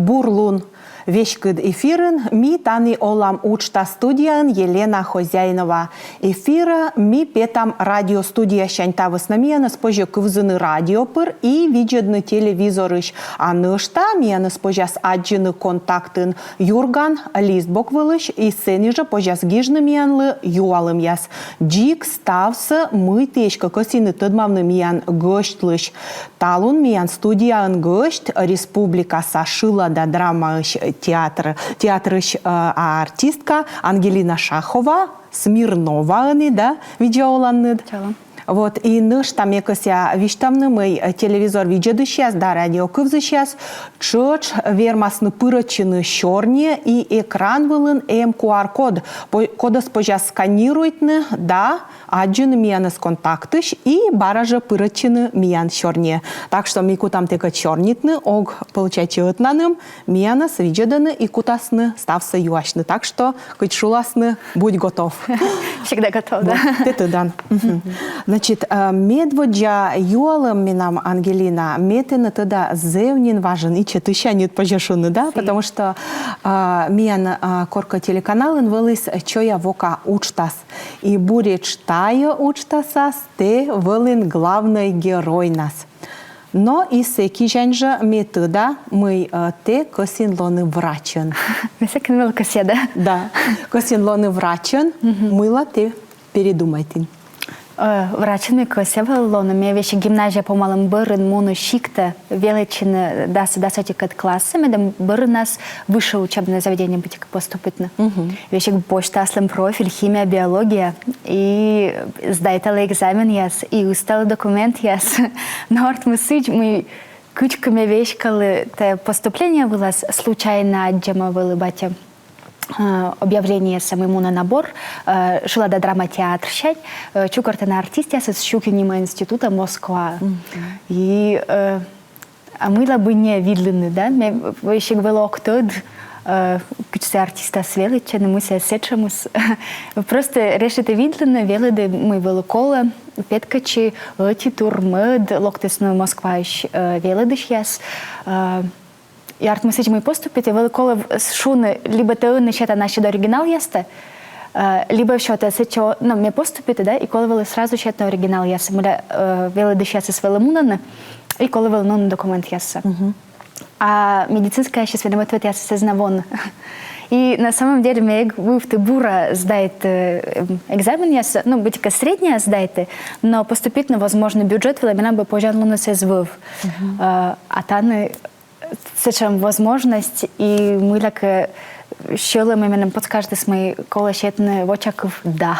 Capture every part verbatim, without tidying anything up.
Бур лун! Веськыд эфирын «Ми тані олам» уджтас, студияын Елена Хозяинова. Эфирӧ ми петам радиостудиясянь. Та вӧсна миянӧс позьӧ кывзыны радио пыр и видзӧдны телевизорысь. А нӧшта миянӧс позяс аддзыны Контактын «Юрган» лист бок вылысь, и сэні жӧ позяс гижны миянлы юалӧмъяс. Дзик ставсӧ, мый ті эськӧ кӧсйинныд тӧдмавны миян гӧсьтлысь. Талун миян студияын гӧсьт — республикаса шылада драмаысь театр, театрысь, э, артистка Ангелина Шахова, Смирнова ӧні, да, видза оланныд. Чолӧм. Вот, и нӧшта ме кӧсъя висьтавны, мый, э, телевизор видзӧдысьяс да радио кывзысьяс тшӧтш вермасны пырӧдчыны сёрниӧ, и экран вылын эм Q R-код, по-, кодӧс позяс сканируйтны да аддзыны миянӧс Контактысь и бара жӧ пырӧдчыны миян сёрниӧ. Так что ми кутам тэкӧд сёрнитны, ог пӧлча чӧтнаным, миянӧс видзӧдӧны и кутасны ставсӧ юасьны. Так что, кыдз шуласны, будь готов. Всегда готов, да? Вот, тэ тӧдан. Мгм. Значит, э, медводдза юалӧм менам, Ангелина, ме тэнӧ тӧда зэв нин важӧн, ичӧтысяньыд, позьӧ шуны, да? Потому что, э, миян, э, коркӧ телеканалын вӧліс «Чоя-вока» уджтас. И буретш тайӧ уджтасас тэ вӧлін главнӧй геройнас. Но и сэкизянь жӧ ме тӧда, мый, э, тэ кӧсйин лоны врачӧн. Ме сэкӧн вӧлі кӧсъя, да? Да. Кӧсйин лоны врачӧн, мыйла тэ передумайтін? Э, врачӧн ме кӧсъя вӧлі лоны, ме весиг гимназия помалӧм бӧрын муні сиктӧ велӧдчыны дас, дас ӧтикӧд классӧ, медым бӧрынас высшее учебное заведение быттьӧкӧ поступитны. Весиг босьті аслым профиль — химия, биология, и сдайталі экзаменъяс, и ысталі документъяс. Но артмӧ сідз, мый кыдзкӧ ме веськалі тайӧ поступление вылас, случайно аддзӧма вӧлі батьӧ, э, объявлениесӧ, мый мунӧ набор, э, шылада драма театрсянь, э, чукӧртӧны артистъясӧс Щукин нима институтӧ Москваӧ. И, э, а мыйла бы не видлыны, да? Ме весиг вӧлі ог тӧд, э, кыдз сійӧ артистъяс велӧдчӧны, мый сійӧ сэтшӧмыс. Просто решиті видлыны, велӧді, мый вӧлі колӧ, петкӧдчи. Ӧти тур мӧд локтісны Москваысь, э, велӧдысьяс. Э, и артмӧ сідз, мый поступиті, вӧлі колӧ в-, с-, шуны, либӧ тэ ӧні сетан ассьыд оригиналъястӧ, э, либӧ всё, тэ сэтчӧ, но, ме поступиті, да, и колӧ вӧлі сразу сетны оригиналъястӧ, мыля, э, велӧдысьясыс вӧлі мунӧны, и колӧ вӧлі нуны документъяссӧ. А медицинскӧйясыс меным ответъяссӧ эз на воны. И на самом деле ме эг вывті бура сдайті, э, эм, экзаменъяссӧ, ну, быттьӧкӧ среднӧя сдайті, но поступитны, возможно, бюджет вылӧ менам бы позянлуныс эз вӧв. Э, а тані сэтшӧм возможность, и мыйлакӧ сьӧлӧмӧй меным подскажитіс, мый колӧ сетны вочакыв «да».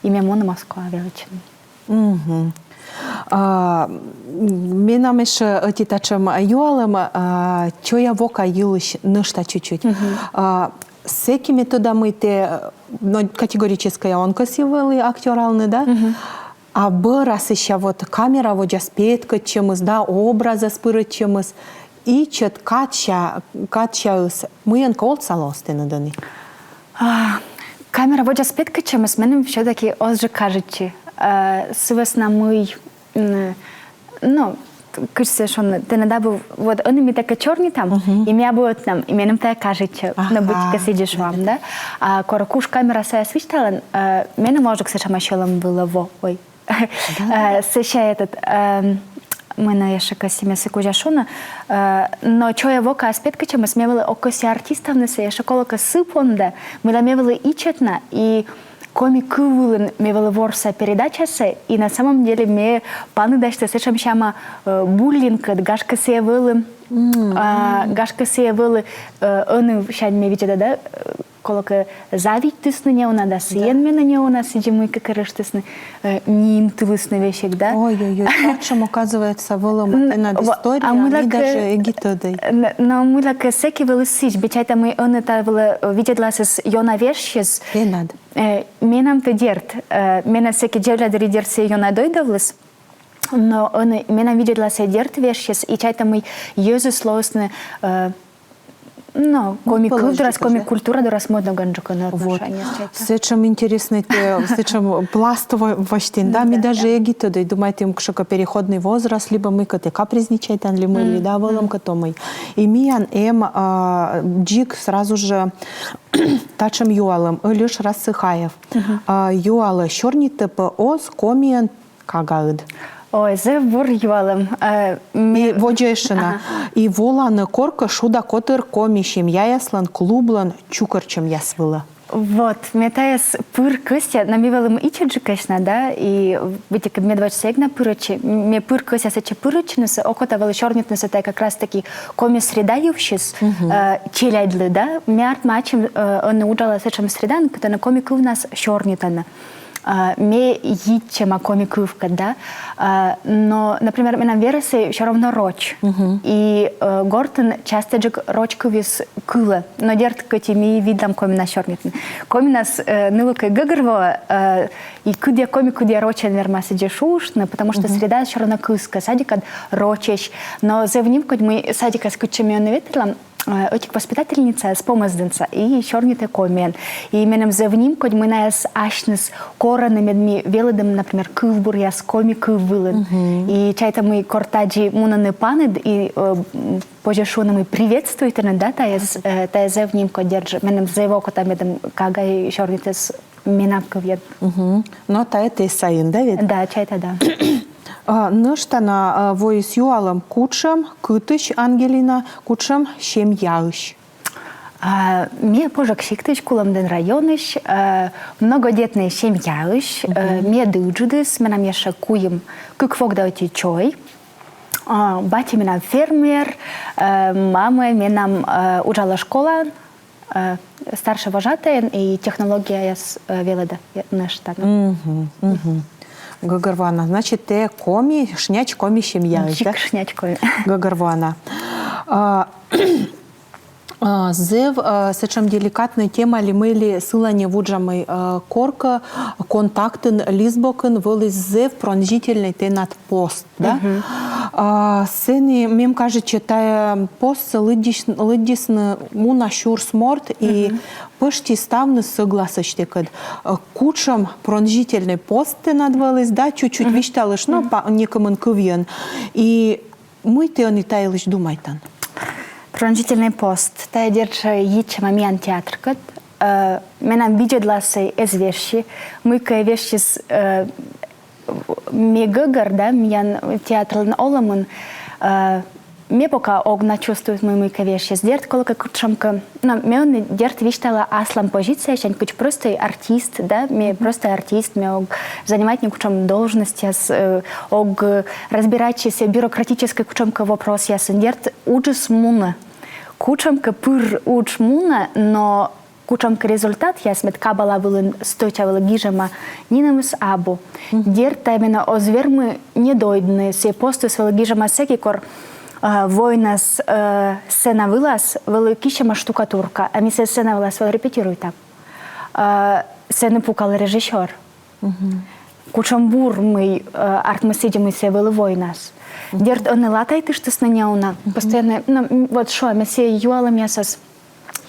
И ме муні Москваӧ велӧдчыны. Мгм. А, м, менам ещӧ ӧти татшӧм юалӧм, а, «Чоя-вока» йылысь нӧшта чуть-чуть. А, сэки ме тӧда, мый тэ, но, категорически он кӧсйы вӧлі актёралны, да? А бӧрас сэсся вот камера водзас петкӧдчӧмыс да образас пырӧдчӧмыс, ичӧт кадся, кадсяыс мыйӧнкӧ олдса лоас тэныд ӧні? А, камера водзас петкӧдчӧмыс меным всё-таки оз жӧ кажитчы. Э, сы вӧсна мый, м, ну, кыдз сійӧ шуны, тэнад абу, вот ӧні ми тэкӧд сёрнитам, и ми абу ӧтнам, и меным тайӧ кажитчӧ, но быттьӧкӧ сідзи шуам, да? А кор куш камера саяс висьталан, э, меным озджык сэтшӧма сьӧлӧм вылӧ во, ой. Э, сэсся этот, эм, мый нӧ ещӧ кӧсйи, ме сы кузя шуны, э, но «Чоя-вока» аспект кутшӧмыс, ме вӧлі ог кӧсйы артиставнысӧ ещӧ, колӧкӧ, сы понда, мыйла ме вӧлі ичӧт на, и коми кыв вылын ме вӧлі ворса передачасӧ, и на самом деле ме паныдасьті сэтшӧм сяма, э, буллингкӧд, гашкӧ, сійӧ вӧлі, а, гашкӧ, сійӧ вӧлі, э, ӧнісянь ме видзӧда, да, э, колӧкӧ, завидьтісны неуна да сійӧн менӧ неуна сідзи мыйкӧ керыштісны, э, нимтылісны весиг, да. Ой-ой-ой, татшӧм, оказывается, вӧлӧма тэнад история, а ми даже эг и тӧдӧй. Н-, но мыйлакӧ, сэки вӧлі сідз, ме чайта, мый ӧні та вылӧ, э, видзӧдласыс ёна вежсис. Тэнад. Э, менам тӧ дерт, э, менӧ сэки дзоля дырйи дерт сійӧ ёна дойдавліс. Но ӧні менам видзӧдласӧ дерт вежсис, и чайта, мый йӧзыс лоисны, э, Но коми кыв дорас, положительно, коми да. Культура дорас мӧд ногӧн жӧ кӧні Вот. отношение. Сэтшӧм интереснӧй тэ, сэтшӧм пластовӧй вӧчтін, да, ми даже эг и тӧдӧй, думайтім, кутшӧмкӧ переходный возраст, либӧ мыйкӧ тэ капризничайтан ли мый ли, да, вӧлӧмкӧ то мый. И миян эм а, дзик сразу жӧ татшӧм юалӧм, Ӧльӧш Рассыхаев. А, юалӧ: сёрниттӧ пӧ оз комиӧн кагаыд? Ой, зэв бур юалӧм. Э, И водзӧ ещӧ на. И воланныд коркӧ «Шуда котыр» коми семьяяслӧн клублӧн чукӧртчӧмъяс вылӧ? Вот, ме тайӧс пыр кӧсъя, но ми вӧлім ичӧтджыкӧсь на, да, и быттьӧкӧ медводз эг на пырӧдчы, ме пыр кӧсъя сэтчӧ пырӧдчынысӧ, окота вӧлі сёрнитнысӧ тайӧ как раз-таки коми среда йывсьыс, э, челядьлы, да, ме артмӧ ачым, э, ӧні уджалӧ сэтшӧм средаын, кытӧні коми кывнас сёрнитӧны. А, ме йитчӧма коми кывкӧд, да. А, но, например, менам верӧсӧй всё равно роч. И э, гортын частӧджык роч кывйыс кылӧ. Но дерт, кӧть и ми видлам коминас сёрнитны. Коминас э, нылукӧй гӧгӧрвоӧ, э, и кыдзи коми, кыдзи рочӧн верма сідзи шуыштны, потому что среда всё равно кыскӧ, садикад рочӧсь. Но зэв нимкодь, мый садикас, кытчӧ ме ӧні ветлам, э, ӧтик воспитательницаяс помӧздінса и сёрнитӧ комиӧн. И меным зэв нимкодь, мый найӧс асьныс корӧны, мед ми велӧдам, например, кывбуръяс коми кыв вылын. И чайта, мый кор тадзи мунӧны паныд и э, м, позьӧ шуны, мый приветствуйтӧны, да, тайӧс, э, тайӧ зэв нимкодь, дерт жӧ. Меным зэв окота, медым кага сёрнитіс менам кывйӧн. Но тайӧ тэ сайын, да, ведь? Да, чайта, да. А, нӧшта на а, воис юалӧм: кутшӧм кытысь, Ангелина, кутшӧм семьяысь? А, ме Пожӧг сиктысь, Кулӧмдін районысь, э, многодетнӧй семьяысь, э, мед ыджыдыс, менам ещӧ куим, кык вок да ӧти чой. А, батьӧ менам фермер, э, мамӧ менам э, уджалӧ школаын, э, старшӧй вожатӧйӧн и технологияяс э, велӧдӧ нӧшта на. Гӧгӧрвоана. Значит, тэ коми, шняч коми семьяысь, да? Дзик шняч коми. Гӧгӧрвоана. А, а, зэв а, сэтшӧм деликатнӧй тема ли мый ли сылань вуджӧмӧй, а, коркӧ «Контактын» лист бокын вӧліс зэв пронзительнӧй тэнад пост, да? А, сэні, мем кажитчӧ, тайӧ постсӧ лыддис-, лыддисны уна сюрс морт, и пӧшти ставныс сӧгласӧсь тэкӧд. А, кутшӧм пронзительнӧй пост тэнад вӧліс, да, чуть-чуть висьталыштны, но, па-, некымын кывйӧн. И мый тэ ӧні та йылысь думайтан? Пронзительнӧй пост. Тайӧ, дерт жӧ, йитчӧма миян театркӧд. Э, менам видзӧдласӧй эз вежсьы, мыйкӧ вежсис, э, ме гӧгӧр, да, миян театрлӧн олӧмын, э, ме пока ог на чувствуйт, мый мыйкӧ вежсис. Дерт, колӧкӧ кутшӧмкӧ, но ме ӧні, дерт, висьтала аслам позициясянь кыдз простӧй артист, да, ме простӧй артист, ме ог занимайтны кутшӧм должностьяс, э, ог э, разбирайтчы сійӧ бюрократическӧй кутшӧмкӧ вопросъясын. Дерт, уджыс мунӧ. Кутшӧмкӧ пыр удж мунӧ, но кутшӧмкӧ результатъяс, мед кабала вылын стӧча вӧлі гижӧма, нинӧмыс абу. Дерт, тайӧ менӧ оз вермы не дойдны, сійӧ постыс вӧлі гижӧма сэки, кор э, войнас э, сцена вылас вӧлі киссьӧма штукатурка, а ми сійӧс сцена вылас вӧлі репетируйтам. Э, сэні пукалӧ режиссёр. Кутшӧм бур, мый э, артмӧ сідзи, мый сійӧ вӧлі войнас. Дерт, ӧні латайтыштісны неуна. Постоянно, но, м, вот шуа, ме сійӧ юалӧмъясас,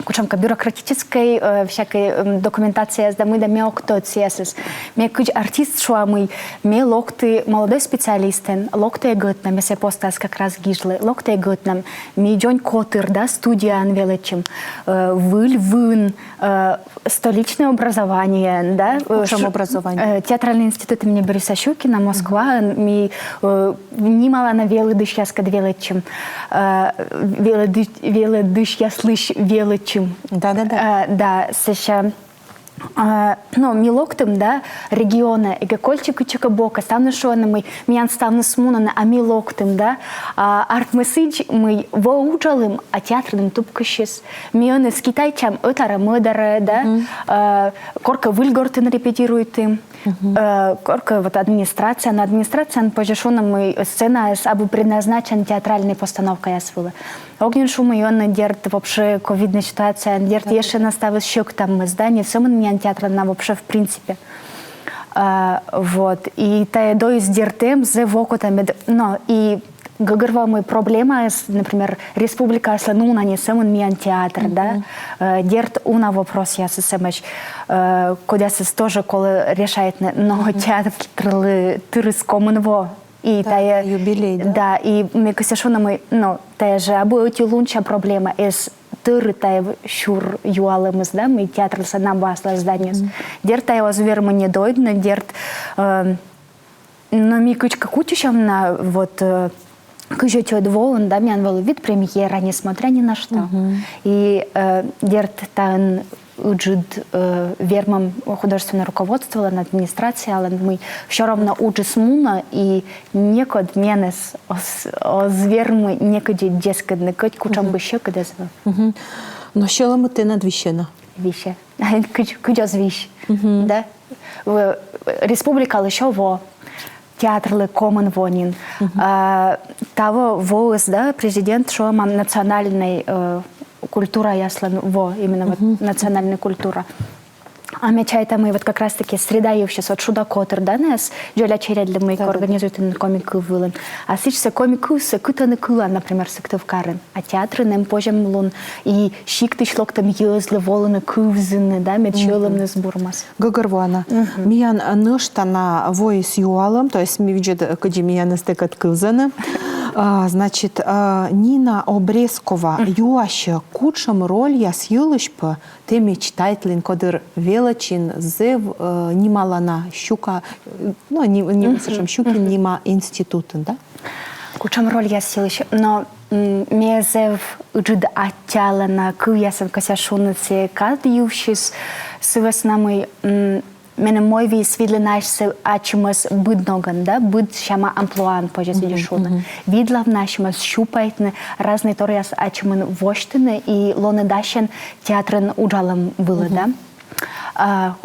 кутшӧмкӧ бюрократическӧй, э, всякӧй, м, документацияяс да мый да, ме ог тӧд сійӧясыс. Ме кыдз артист шуа, мый ме локті молодӧй специалистӧн, локті эгӧтнам, ме сійӧ постас как раз гижлі, локті эгӧтнам, ми дзонь котыр да студияын велӧдчим, э, выль вын, э, столичнӧй образование, да? Кутшӧм образование? Э, театральный институт имени Бориса Щукина, Москваын, ми э, нималана велӧдысьяскӧд велӧдчим, э, велӧды-, велӧдысьяслысь велӧдчим. Да-да-да. Э, да, сэсся, э, но ми локтім, да, регионӧ, эгӧ кольччы кытчӧкӧ бокӧ, ставныс шуӧны, мый миян ставныс мунӧны, а ми локтім, да, а артмӧ сідз, мый во уджалім, а театрным тупкысис. Ми ӧні скитайтчам ӧтарӧ-мӧдарӧ, да, э, коркӧ выльгортын репетируйтім. Э, коркӧ вот администрацияын, администрацияын позьӧ шуны, мый сценаыс абу предназначен театральнӧй постановкаяс вылӧ. Ог нин шу, мый ӧні, дерт, вообще ковиднӧй ситуацияын, дерт, ещӧ на ставыс сьӧктӧммис, да, не сӧмын миян театрлӧн, а вообще в принципе. А, вот. И тайӧ дойыс, дерт, эм, зэв окота мед, но и Гӧгӧрвоам, мый проблемаыс, например, республикаыслӧн уна не сӧмын миян театр, да? Э, дерт, уна вопросъясыс эмӧсь, э, кодъясыс тоже колӧ решайтны, но театрлы тырыс комын во. И тайӧ юбилей, да? Да, и ме кӧсъя шуны, мый, ну, тайӧ жӧ абу ӧти лунся проблема, эз тӧры тайӧ сюр юалӧмыс, да, мый театрлы сэн абу аслас зданиеыс. Дерт, тайӧ оз вермы недойдны, дерт, э, но ми кыдзкӧ кутчысям на, вот, э, кызь ӧтиӧд воын, да, миян вӧлі вид премьера, несмотря ни на что. И, э, дерт, таын ыджыд, э, вермӧм художественнӧй руководстволӧн, администрациялӧн, мый всё равно уджыс мунӧ, и некод менӧс оз, оз вермы некыдзи дзескыдны, кӧть кутшӧм бы сьӧкыд эз вӧв. Но сьӧлӧмыд тэнад висьӧ на? Висьӧ. Кыдз, кыдз оз вись. Да? В-, республикалы сё во, театрлы комын во нин. А таво воыс, да, президент шуӧ, мый национальнӧй, э, культураяслӧн во, именно вот национальнӧй культура. А ме чайта, мый вот как раз-таки среда йывсьыс вот «Шуда котыр», да, найӧс дзоля чередлӧ, мый кӧ организуйтӧны коми кыв вылын. А сідзсӧ коми кывсӧ кытӧні кылан, например, Сыктывкарын. А театрын эм позянлун и сиктысь локтӧм йӧзлы волыны кывзыны, да, мед сьӧлӧмныс бурмас. Гӧгӧрвоана. Миян, э, нӧшта на воис юалӧм, то есть ми видзӧд, э, кыдзи миянӧс тэкӧд кывзӧны. А, значит, э, Нина Обрезкова юасьӧ, кутшӧм рольяс йылысь пӧ тэ мечтайтлін, кодыр велӧдчин зэв, э, нималана Щука, э, ну, ни-, нима сэтшӧм, Щукин нима институтын, да? Кутшӧм рольяс йылысь. Но, м, ме зэв ыджыд аттьӧалана кывъясӧн, кӧсъя шуны, сійӧ кад йывсьыс, сы вӧсна мый, м, меным мойвиис видлыны асьсӧ ачымӧс быд ногӧн, да, быд сяма амплуаын, позьӧ сідзи шуны. Видлавны асьмӧс, щупайтны, разнӧй торъяс ачымын восьтыны и лоны дасьӧн театрын уджалӧм вылӧ, да. А,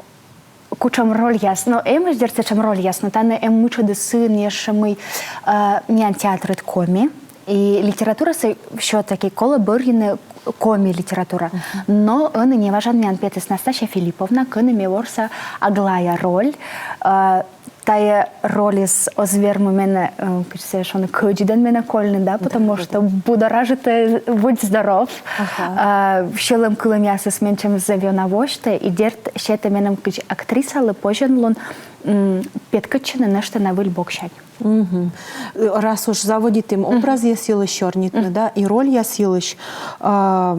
кутшӧм рольяс, но эмӧсь, дерт, сэтшӧм рольяс, но тані эм мытшӧдыс сыын ещӧ, мый, э, миян театрыд коми, и литературасӧ всё-таки колӧ бӧрйыны коми литература. Но ӧні неважӧн миян петіс Настасья Филипповна, кӧні ме ворса Аглая роль. Э, тайӧ рольыс оз вермы менӧ, э, кыдз сійӧ шуны, кӧдзыдӧн менӧ кольны, да, потому что будоражитӧ, будь здоров. Ага. А, сьӧлӧм кылӧмъясыс менсьым зэв ёна восьтӧ, и дерт, сетӧ меным кыдз актрисалы позянлун, м, петкӧдчыны нӧшта на выль боксянь. Мгм. Э, раз уж заводитім образъяс йылысь сёрнитны, да, и рольяс йылысь, а,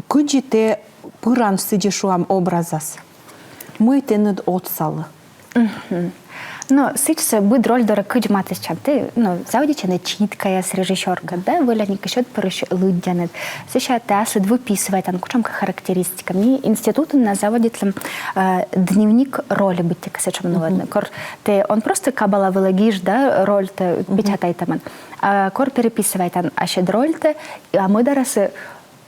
кыдзи тэ пыран, сідзи шуам, образас? Мый тэныд отсалӧ? Мгм. Но сідзсӧ быд роль дорӧ кыдз матыстчан, тэ, но, заводитчан читкаяс режиссёркӧд, да, вӧляник, и сьӧд пырысь лыддянныд. Сэсся тэ аслыд выписывайтан кутшӧмкӧ характеристика. Ми институтын на заводитлім, э, дневник роли, быттьӧкӧ сэтшӧм нуӧдны. Кор тэ он просто кабала вылӧ гиж, да, рольтӧ печатайтӧмӧн. А кор переписывайтан ассьыд рольтӧ, а мӧдарасӧ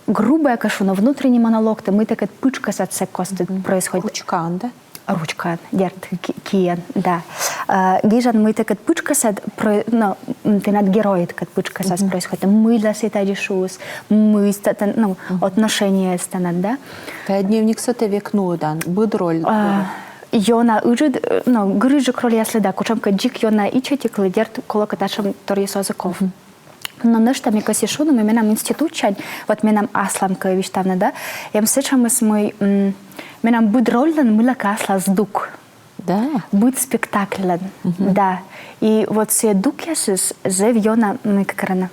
грубӧя кӧ шуны, внутренний монологтӧ, мый тэкӧд пытшкӧсад сэк костыд происходит. Ручкаӧн, да? Ручкаӧн, дерт, ки-, киӧн, да. А, гижан, мый тэкӧд пытшкӧсад про-, но, м, тэнад героидкӧд пытшкӧсас происходит. Мыйла сійӧ тадзи шуис, мый ста-, тан-, ну, отношениеыс тэнад, да? Тайӧ дневниксӧ тэ век нуӧдан быд роль. А, ёна ыджыд, э, но, гырыжык рольяслы, да, кутшӧмкӧ дзик ёна ичӧтиклы, дерт, колӧкӧ татшӧм торъяс оз и ков. Но нӧшта ме кӧсйи шуны, мый менам институтсянь, вот менам аслам кӧ висьтавны, да, эм сэтшӧмыс, мый, м, менам быд рольлӧн мыйлакӧ аслас дук. Да? Быд спектакльлӧн, да. И вот сійӧ дукъясыс зэв ёна, м, как рана.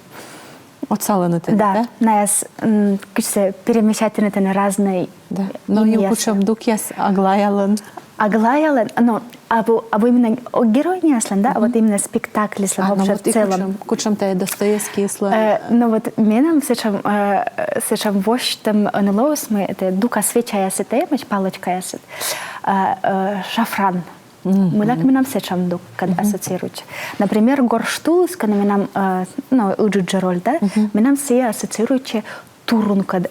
Отсалӧны тэнӧ, да? Да, найӧс, м, кыдз сійӧ, перемещайтӧны тэнӧ разнӧй. Да. Но и кутшӧм дукъяс Аглаялӧн? Аглаялӧн, но абу, абу именно о героиняяслӧн, да, а вот именно спектакльыслӧн, а, ну вообще вот в целом. И кутшӧм, кутшӧм тайӧ Достоевскийыслӧн? Э, ну вот менам сэтшӧм, э, сэтшӧм восьтӧм ӧні лоис, мый этайӧ дука свечаясыд эмӧсь, палочкаясыд, э, э, шафран. Мгм. Мыйлакӧ менам сэтшӧм дуккӧд ассоциируйтчӧ. Например, «Горш тулыс», кӧні менам, э, ну, ыджыд жӧ роль, да, менам сійӧ ассоциируйтчӧ турункӧд,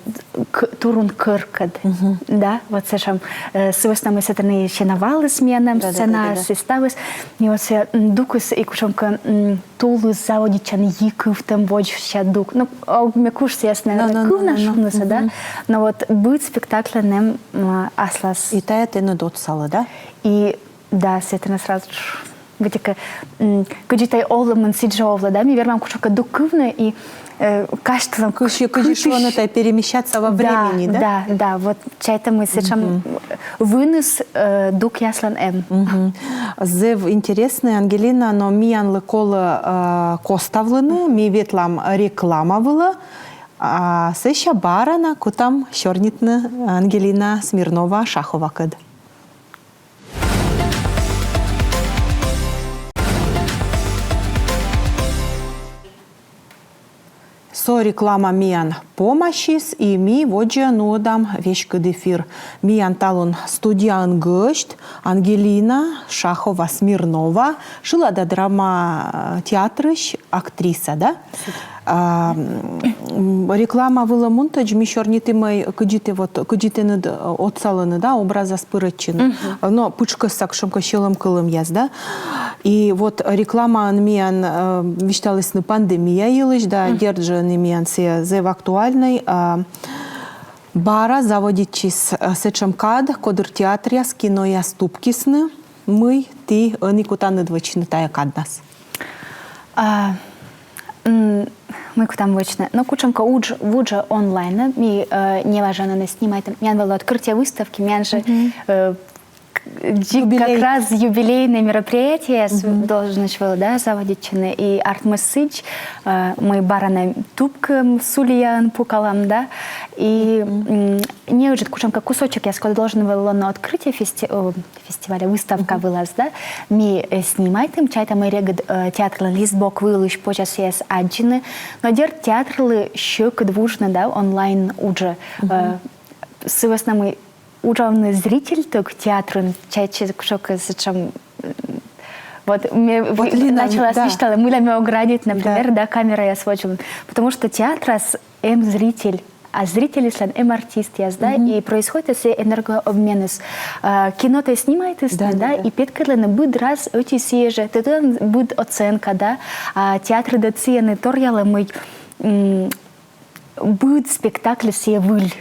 к-, турун кӧркӧд, да, вот сэтшӧм, э, сы вӧсна мый сэтӧні сеновалыс миян эм, сценаыс и ставыс, и вот сійӧ, м, дукыс и кутшӧмкӧ, м, тулыс заводитчан йи кывтӧм водзся дук. Ну, ог ме куж сійӧс, наверно, кывны шунысӧ, да? Но вот быд спектакльлӧн эм, м, аслас. И тайӧ тэныд отсалӧ, да? И да, сэтӧні сразу ж быттьӧкӧ, м, кыдзи тайӧ олӧмын сідз жӧ овлӧ, да, ми вермам кутшӧмкӧ дук кывны и, э, казьтылам. Кыдзи, кыдзи шуӧны, тайӧ перемещаться во времени, да? Да, да, вот чайта, мый сэтшӧм выныс, э, дукъяслӧн эм. Мгм. Зэв интереснӧ, Ангелина, но миянлы колӧ, э, коставлыны, ми ветлам реклама вылӧ, а сэсся бара на кутам сёрнитны Ангелина Смирнова-Шаховакӧд. Со реклама миян помасис, и ми водзӧ нуӧдам веськыд эфир. Миян талун студияын гӧсть Ангелина Шахова-Смирнова, шылада драма, э, театрысь актриса, да? А, м, реклама вылӧ мунтӧдз ми сёрнитім, мый кыдзи тэ вот, кыдзи тэныд, э, отсалӧны, да, образас пырӧдчыны. Но пытшкӧсса кутшӧмкӧ сьӧлӧм кылӧмъяс, да. И вот рекламаын миян, э, висьталісны пандемия йылысь, да, дерт жӧ, ӧні миян сійӧ зэв актуальнӧй, а, бара заводитчис, э, сэтшӧм кад, кодыр театръяс, кинояс тупкисны, мый ті ӧні кутанныд вӧчны тайӧ каднас? А, м, мый кутам вӧчны. Но кутшӧмкӧ удж, вуджӧ онлайнӧ, ми, э, неважӧн ӧні снимайтам. Миян вӧлі открытие выставки, миян жӧ, э, к-, дзик как раз юбилейнӧй мероприятиеяс должнӧсь вӧлі, да, заводитчыны. И артмис сідз, э, мый бара на тупкӧм сулияын пукалам, да. И, м, неыджыд кутшӧмкӧ кусочекъяс, коді должен вӧлі лоны открытие фести-, э, фестиваля, выставка вылас, да, ми, э, снимайтім, чайта, мый регыд, э, театрлӧн лист бок вылысь позяс сійӧс аддзыны. Но дерт, театрлы сьӧкыд вуджны, да, онлайн уджӧ. Э, сы вӧсна мый уджавны зрительтӧг театрын чайтчӧ кутшӧмкӧ сэтшӧм, м, вот ме в-, вот, Лина, начала да. Висьталӧ, мыйла ме ог радейт, например, да, камераяс водзын. Потому что театрас эм зритель, а зрительыслӧн эм артистъяс, да, и происходит сійӧ энергообменыс. А, кинотӧ снимайтісны, да, и петкӧдлӧны быд раз ӧти сійӧ жӧ, тэ тӧдан, быд оценка, да, а театрдӧ сійӧ на торъялӧ, мый, м, быд спектакль сійӧ выль.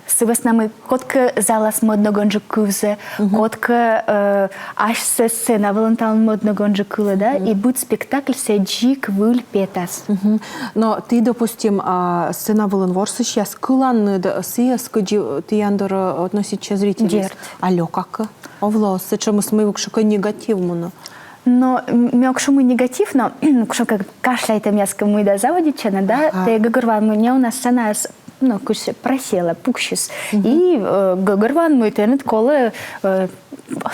Сы вӧсна мый кодкӧ залас мӧд ногӧнджык кывзӧ, кодкӧ, э, асьсӧ сцена вылын талун мӧд ногӧнджык кылӧ, да, и быд спектакль сійӧ дзик выль петас. Но ті, допустим, а, сцена вылын ворсысьяс кыланныд, сійӧс кыдзи тіян дорӧ относитчӧ зрительыс? Дерт. А лёкакӧ? Овлӧ сэтшӧмыс, мый вӧлі кутшӧмкӧ негатив мунӧ? Но, м, ме ог шу, мый негатив, но кутшӧмкӧ кашляйтӧмъяс кӧ мый да заводитчӧны, да, тэ гӧгӧрвоан, мый неуна сценаас, ну, кыдз просела, пуксис. И, э, гӧгӧрвоан, мый тэныд колӧ, э,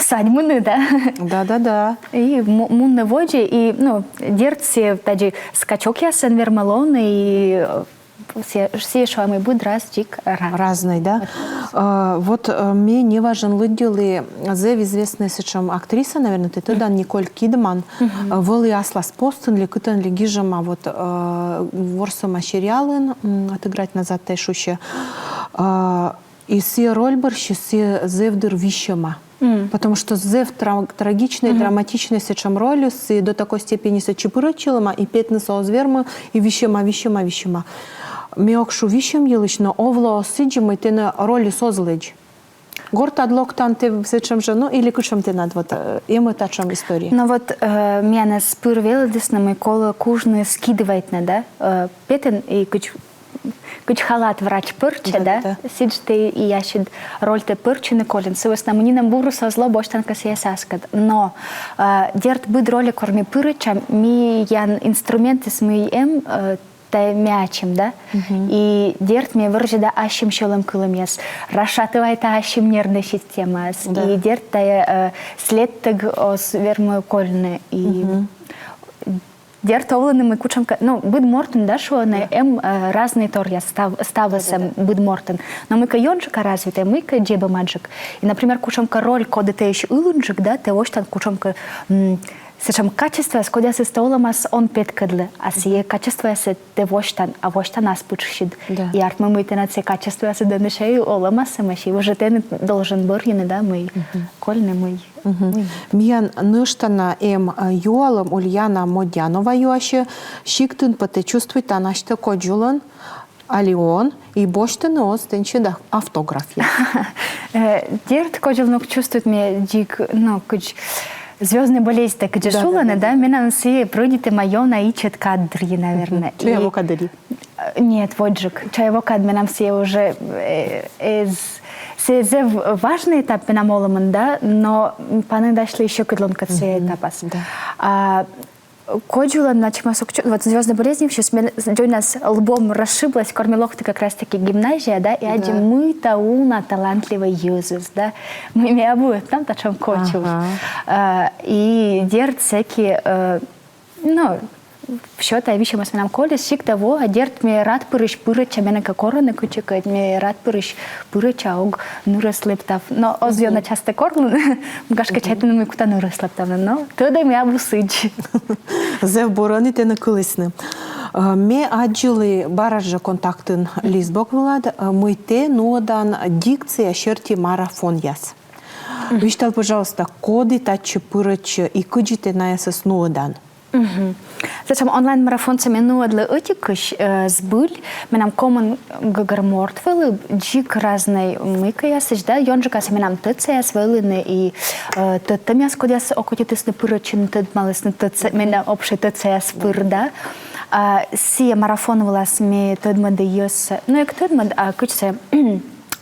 садьмыны, да. Да-да-да. И му-, мунны водзӧ, и, ну, дерт, сійӧ тадзи скачокъясӧн вермӧ лоны, и, э, сійӧ, сійӧ шуам, и быд раз дзик ра-, разнӧй, да? А, вот, э, ме неважӧн лыддьылі, зэв известнӧй сэтшӧм актриса, наверно, тэ тӧдан, Николь Кидман, э, вӧлі аслас постын ли кытӧн ли гижӧма, вот, э, ворсӧма сериалын, м, «Отыграть назад» тай шусьӧ. А, и сійӧ роль бӧрсьыс сійӧ зэв дыр висьӧма. Потому что зэв тра-, трагичнӧй, драматичнӧй сэтшӧм рольыс, и до такой степени сэтчӧ пырӧдчылӧма, и петнысӧ оз вермы, и висьӧма, висьӧма, висьӧма. Ме ог шу висьӧм йылысь, но овлӧ сідзи, мый тэнӧ рольыс оз лэдз. Гортад локтан, тэ сэтшӧм жӧ, ну, или кутшӧм тэнад, вот, э, эм-ӧ татшӧм история? Но вот, э, миянӧс пыр велӧдісны, мый колӧ кужны скидывайтны, да, э, петан и кыдз кыдз халат врач пӧрччӧ, да? Да, да. Сідз тэ и ассьыд рольтӧ пӧрччыны колин. Сы вӧсна мый нинӧм бурыс оз ло, босьтан кӧ сійӧс аскӧд. Но, э, дерт, быд рольӧ кор ми пырӧдчам, миян инструментыс, мый эм, э, тайӧ ме ачым, да? И дерт, ме вӧрзьӧда ассьым сьӧлӧм кылӧмъяс. Расшатывайта ассьым нервнӧй системаӧс. Да. И дерт, тайӧ, э, следтӧг оз вермы кольны. И дерт, овлӧны, мый кутшӧмкӧ, ну, быд мортын, да, шуӧны, эм, э, разнӧй торъяс, став-, ставыс эм быд мортын. Но мыйкӧ ёнджыка развитӧй, мыйкӧ дзебӧмаджык. И, например, кутшӧмкӧ роль, коді тэысь ылынджык, да, тэ восьтан кутшӧмкӧ, м, сэтшӧм качествояс, кодъясӧс тэ олӧмас он петкӧдлы, а сійӧ качествояссӧ тэ восьтан, а восьтан ас пытшкысь. Да. И артмӧ, мый тэнад сійӧ качествоясыд ӧні сійӧ олӧмас эмӧсь, и уже тэныд должен бӧрйыны, да, мый кольны, мый. Миян нӧшта на эм, э, юалӧм, Ульяна Модянова юасьӧ: сиктын пӧ тэ чувствуйтан асьтӧ кодзулӧн али он, и босьтӧны оз тэнсьыд автографъяс? Э, дерт, кодзулӧн ог чувствуйт ме дзик, ну, кыдз «Звёздная болезнь»-тӧ кыдзи шулӧны, да, менам сійӧ прӧйдитӧма ёна ичӧт кад дырйи, наверное. Чояво кад дырйи? Э, нет, водзджык. Чояво кад менам сійӧ уже, э, эз, сійӧ зэв важный этап менам олӧмын, да, но паныдасьлі ещӧ кыдлункӧд сійӧ этапас. Да. А Кодзулӧн, значит, ма сокчу, вот «Звёздная болезнь» висьтас, мен дзоньнас лбом расшиблас, кор ме локті как раз-таки гимназияӧ, да, и аддзи, мыйта уна талантливӧй йӧзыс, да. Мый ме абу ӧтнам татшӧм кодзув. Ага. Э, и дерт, сэки, э, ну, всё тайӧ висьӧмыс менам колис, сиктӧ во, а дерт, ме рад пырысь пырӧдча, менӧ кӧ корӧны кытчӧкӧ, ме рад пырысь пырӧдча, ог нырӧс лэптав. Но оз ёна частӧ корлыны, гашкӧ, чайтӧны, мый кута нырӧс лэптавны, но тӧдӧ, мый абу сідз. Зэв бур, ӧні тэнӧ кылісны. Э, ме аддзылі бара жӧ «Контактын» лист бок вылад, э, мый тэ нуӧдан дикция серти марафонъяс. Висьтал, пожалуйста, коді татчӧ пырӧдчӧ и кыдзи тэ найӧс нуӧдан? Мгм. Сэтшӧм онлайн-марафонсӧ ме нуӧдлі ӧтикысь, э, збыль, менам комын гӧгӧр морт вӧлі, дзик разнӧй мыйкӧясысь, да, ёнджыкасӧ менам тӧдсаяс вӧліны и, э, тӧдтӧмъяс, кодъяс окотитісны пырӧдчыны, тӧдмалісны тӧдса-, менам общӧй тӧдсаяс пыр, да. А сійӧ марафон вылас ме тӧдмӧді йӧзсӧ, ну, эг тӧдмӧд, а кыдз сійӧ,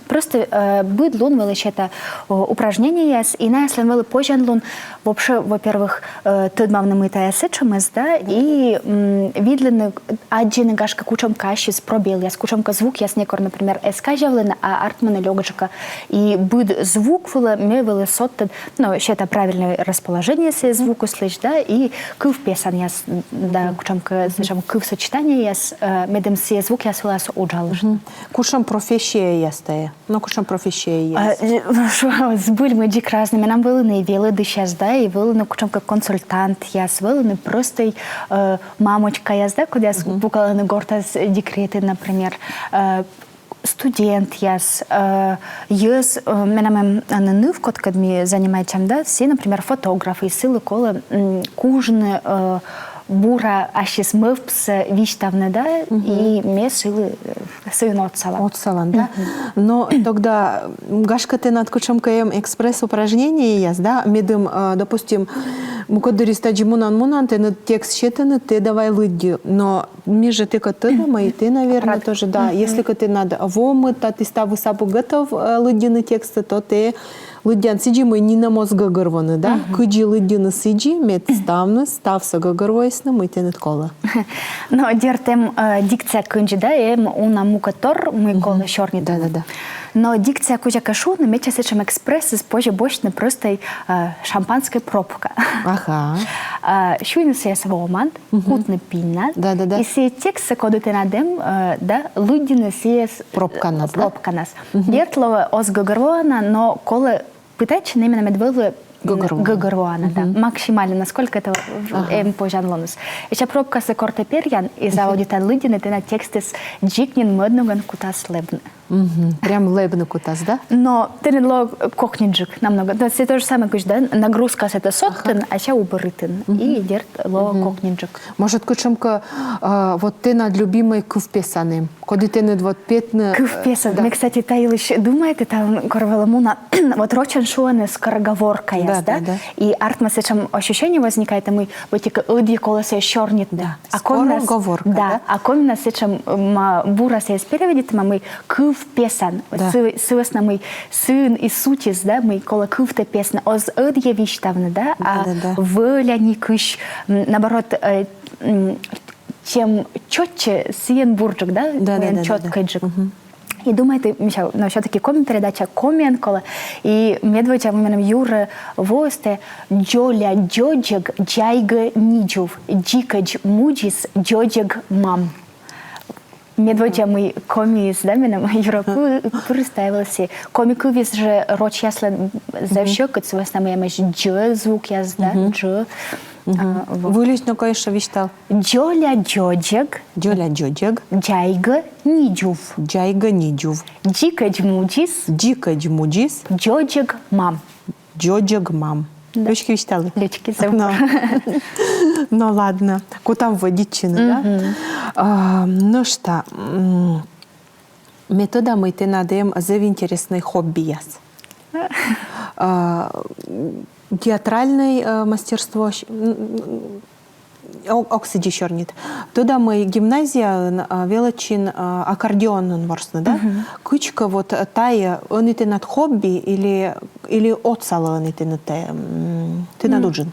просто, э, быд лун вӧлі сета, о, упражнениеяс, и наяслӧн вӧлі позянлун вообще, во-первых, э, тӧдмавны, мый тайӧ сэтшӧмыс, да, и, м, видлыны, аддзыны, гашкӧ, кутшӧмкӧ ассьыс пробелъяс, кутшӧмкӧ звукъяс некор, например, эз казявлыны, а артмӧны лёкджыка. И быд звук вылӧ ме вӧлі содтӧд, ну, сета правильнӧй расположение сійӧ звукыслысь, да, и кывпесанъяс, да, кутшӧмкӧ сэтшӧм кывсочетаниеяс, э, медым сійӧ звукъяс вылас уджалыштны. Кутшӧм профессияяс тайӧ? Ну, кутшӧм профессияяс? А, э, ну, шуа, збыль, мый дзик разнӧй. Менам вӧліны и велӧдысьяс, да, и вӧліны кутшӧмкӧ консультантъяс, вӧліны простӧй, э, мамочкаяс, да, кодъяс пукалӧны гортас декретын, например, э, студентъяс, э, йӧз, э, менам эм, э, ныв, кодкӧд ми занимайтчам, да, сійӧ, например, фотограф, и сылы колӧ, м, кужны, э, бура ассьыс мӧвпсӧ висьтавны, да, и ме сылы, э, сыын отсала. Отсалан, да? Но тогда, м, гашкӧ, тэнад кутшӧмкӧ эм экспресс-упражнениеяс, да, медым, э, допустим, мукӧд дырйиыс тадзи мунан-мунан, тэныд текст сетӧны, тэ давай лыддьы. Но ми жӧ тэкӧд тӧдам, и тэ, наверное, тоже, да. Если кӧ тэнад вомыд, татысь ставыс абу готов, э, лыддьыны текстсӧ, то тэ лыддян сідзи, мый нинӧм оз гӧгӧрвоны, да? Кыдзи лыддьыны сідзи, мед ставныс, ставсӧ гӧгӧрвоисны, мый тэныд колӧ. Но дерт эм, э, дикция кындзи, да, эм уна мукӧдтор, мый колӧ сёрнитны. Да, да, да. Но дикция кузякӧ шуны, медся сэтшӧм экспрессыс позьӧ босьтны простӧй, э, шампанскӧй пробка. Ага. Э, сюйны сійӧс вомад, кутны пиньнад. Да, да, да. И сійӧ текстсӧ, коді тэнад эм, э, да, лыддьыны сійӧс, э, пробканас, да? Пробканас. Дерт, лоӧ оз гӧгӧрвоана, но колӧ пытайтчыны именно, мед вӧлі гӧгӧрвоана. Гӧгӧрвоана, да. Максимально, насколько это в-, эм позянлуныс. Эшшӧ пробкасӧ кор тэ перъян, и заводитан лыддьыны, тэнад текстыс дзик нин мӧд ногӧн кутас лэбны. Прям лэбны кутас, да? Но тэныд лоӧ кокньыджык намного. Да, сійӧ то же самое, кыдз, да, нагрузкасӧ тэ содтін, а сэсся убыритін. И дерт лоӧ кокньыджык. Может, кутшӧмкӧ, а, вот тэнад любимӧй кывпесан эм, коді тэныд вот петны, э, кывпесан. Да. Ме, кстати, та йылысь думайті, талун кор вӧлі муна, вот рочӧн шуӧны скороговоркаяс, да? Да, да, да. И артмӧ, сэтшӧм ощущение возникайтӧ, мый вот тайӧ ӧдйӧ колӧ сійӧс сёрнитны. Да. А коминас, скороговорка, да, да? А коминас сэтшӧм, м, а, бура сійӧс переводитӧма, мый кывпесан. Да. Сы-, сы вӧсна, мый сыын и сутьыс, да, мый колӧ кывтӧ песны. Оз ӧдйӧ висьтавны, да? Да, а да, да. Вӧляникысь, м, наоборот, э, м, чем чётче, сійӧн бурджык, да? Да, да, да, да, да. Чёткӧйджык. И думайті, мися, но всё-таки коми передача, комиӧн колӧ. И медводдза, мый менам юрӧ воис, тайӧ «Дзоля дзодзӧг дзайгӧ нидзув, дзикӧдз мудзис дзодзӧг мам». Медводдза, мый комиыс, да, менам юрӧ пы-, пырис, тайӧ вӧлі сійӧ. Коми кывйыс жӧ рочьяслӧн зэв сьӧкыд, сы вӧсна мый эмӧсь дз звукъяс, да, дж. А, вот. Выльысь нӧ кӧ ещӧ висьтал. Дзоля дзодзӧг. Дзоля дзодзӧг. Дзайгӧ нидзув. Дзайгӧ нидзув. Дзикӧдз мудзис. Дзикӧдз мудзис. Дзодзӧг мам. Дзодзӧг мам. Да. Лёчки висьталі? Лёчки, зэв. Но. Но ладно. Кутам вӧдитчыны, да? А, нӧшта, м, ме тӧда, мый тэнад эм зэв интереснӧй хоббияс. А, Театральный, э, мастерство, ш-, м, м, ог-, ог сідзи сёрнит. Тӧда, мый гимназияын, э, велӧдчин, э, аккордеонын ворсны, да? Кыдзкӧ вот, э, тайӧ ӧні тэнад хобби или, или отсалӧ ӧні тэнад тайӧ, м, тэнад уджын?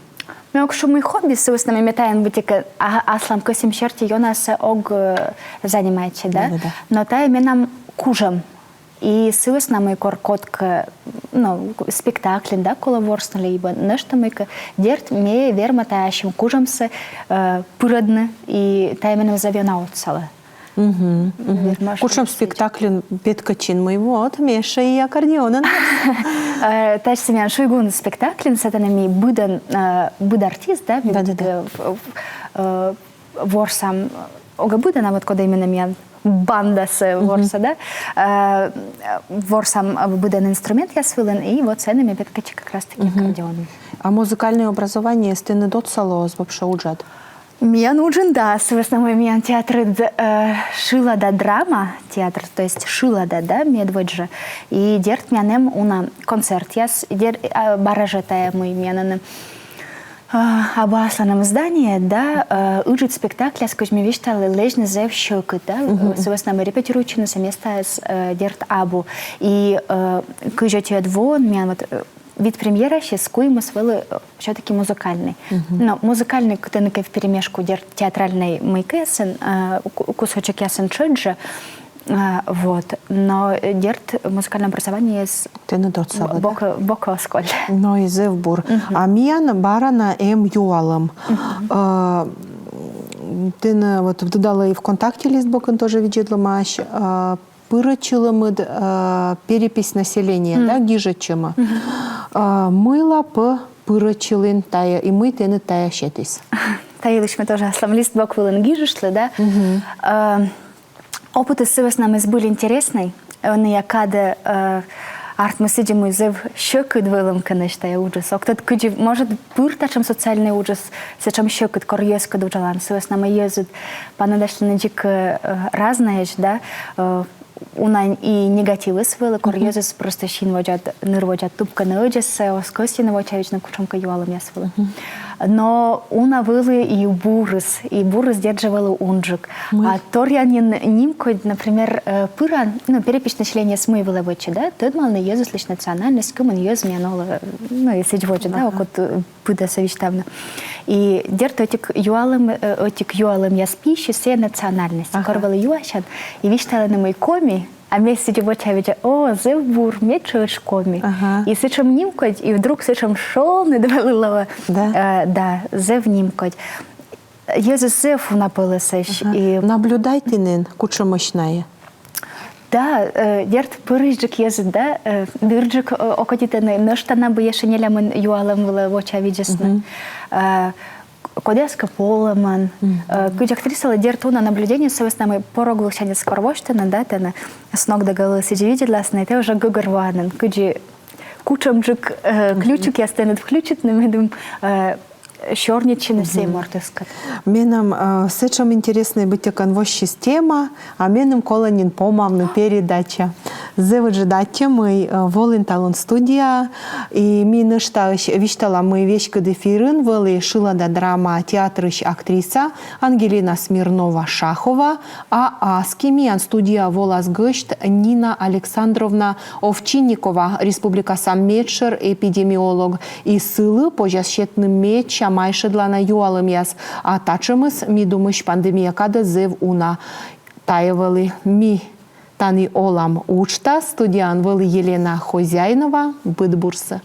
Ме ог шу, мый хобби, сы вӧсна мый ме тайӧн быттьӧкӧ, а, аслам кӧсйӧм серти ёнасӧ ог, э, занимайтчы, да? Да, да, да. Но тайӧ менам кужӧм. И сы вӧсна мый кор кодкӧ, ну, спектакльын, да, колӧ ворсны либӧ нӧшта мыйкӧ, дерт, ме верма тайӧ ассьым кужӧмсӧ, э, пырӧдны, и тайӧ меным зэв ёна отсалӧ. Мгм, мгм. Верма. Кутшӧм спектакльын петкӧдчин, мый вот, ме эшӧ и аккордеонын. Э, тадз, миян «Шуйгун» спектакльын, сэтӧн ми быдӧн, э, быд артист, да, ми, да, да, да, быд, э, в-, в-, э, ворсам, ог быдӧн, а вот коді именно миян бандасӧ ворсӧ, да? Э, ворсам, э, быдӧн инструментъяс вылын, и вот сэтӧн ме петкӧдчи как раз-таки аккордеонын. А музыкальнӧй образованиеыс тэныд отсалӧ оз вообще уджад? Миян уджын да, сы вӧсна мый миян театрыд, э, шылада драма театр, то есть шылада, да, медводз жӧ. И дерт, миян эм уна концертъяс, дерт, а, бара жӧ тайӧ, мый миян ӧні, а, абу асланым здание, да, э, ыджыд спектакльяс, кыдз ме висьталі, лэдзны зэв сьӧкыд, да, сы вӧсна мый репетируйтчыны сійӧ местаыс, э, дерт, абу. И, э, кызь ӧтиӧд воын миян вот, э, вит премьерасьыс куимыс вӧлі, э, всё-таки музыкальнӧй. Но музыкальнӧй кытӧнкӧ вперемешку, дерт, театральнӧй мыйкӧясӧн, э, ку-, кусочекъясӧн тшӧтш жӧ. А, вот. Но, э, дерт, музыкальнӧй образованиеыс тэныд отсалӧ, да? Бокӧ, бокӧ оз коль. Но и зэв бур. А миян бара на эм юалӧм. Э, тэ на вот вдыдала и ВКонтакте лист бокын тоже видзӧдлӧмаӧсь, э, пырӧдчылӧмыд, э, перепись населения, да, гижӧдчӧмӧ. Э, мыйла пӧ пырӧдчылін тайӧ, и мый тэныд тайӧ сетіс? Та йылысь ме тоже аслам лист бок вылын гижыштлі, да. Э, опытыс сы вӧсна мый збыль интереснӧй, ӧнія кадӧ, э, артмис сідзи, мый зэв сьӧкыд вӧлӧмкӧ нӧшта тайӧ уджыс. Ог тӧд, кыдзи может пыр татшӧм социальнӧй уджыс сэтшӧм сьӧкыд, кор йӧзкӧд уджалан, сы вӧсна мый йӧзыд паныдасьлӧны дзик, э, разнӧйӧсь, да, э, уна и негативыс вӧлі, кор йӧзыс просто син водзад, ныр водзад тупкӧны ӧдзӧссӧ, оз кӧсйыны вочавидзны кутшӧмкӧ юалӧмъяс вылӧ. Но уна вӧлі и бурыс, и бурыс, дерт жӧ, вӧлі унджык. А торъя нин нимкодь, например, э, пыран, ну, перепись населениеыс мый вылӧ вӧчӧ, да, тӧдмалны йӧзыслысь национальность, кымын йӧз миян олӧ, ну, и сідз водзӧ, да, окота, э, пыдӧсӧ висьтавны. И дерт, ӧтик юалӧм, э, ӧтик юалӧмъяс пиысь сійӧ национальность. Кор вӧлі юасян, и висьталӧны, мый коми, а ме сідзи вочавидза: о, зэв бур, ме тшӧтш коми. И сэтшӧм нимкодь, и вдруг сэтшӧм шоныд вӧлі лоӧ. Да. Э, да, зэв нимкодь. Йӧзыс зэв уна пӧлӧсӧсь. И наблюдайтін нин, кутшӧмӧсь найӧ? Да, э, дерт, пӧрысьджык йӧзыд, да, э, дырджык, э, окотитӧны, нӧшта на бы ещӧ нелямын юалӧм вылӧ вочавидзисны. Э, кодъяскӧ полӧмӧн. Э, кыдз актрисалы, дерт, уна наблюдение, сы вӧсна мый порог вылсяньыс кор восьтӧны, да, тэнӧ сног да головы сідзи видзӧдласны, тэ уже гӧгӧрвоан нин, кыдзи кутшӧмджык, э, ключикъяс тэныд включитны, медым, э, сёрнитчыны сійӧ мортыскӧд. Менам, э, сэтшӧм интереснӧй быттьӧкӧ воссис тема, а меным колӧ нин помавны передача. Зэв ыджыд аттьӧ, мый, э, волін талун студияӧ, и ми нӧшта висьталам, мый веськыд эфирын вӧлі шылада драма театрысь актриса Ангелина Смирнова-Шахова, а аски миян студияӧ волас гӧсьт Нина Александровна Овчинникова, республикаса медшӧр эпидемиолог, и сылы позяс сетны медся майшӧдлана юалӧмъяс, а татшӧмыс, ми думысь, пандемия кадӧ зэв уна. Тайӧ вӧлі «Ми тані олам» уджтас, студияын вӧлі Елена Хозяинова, быд бурсӧ.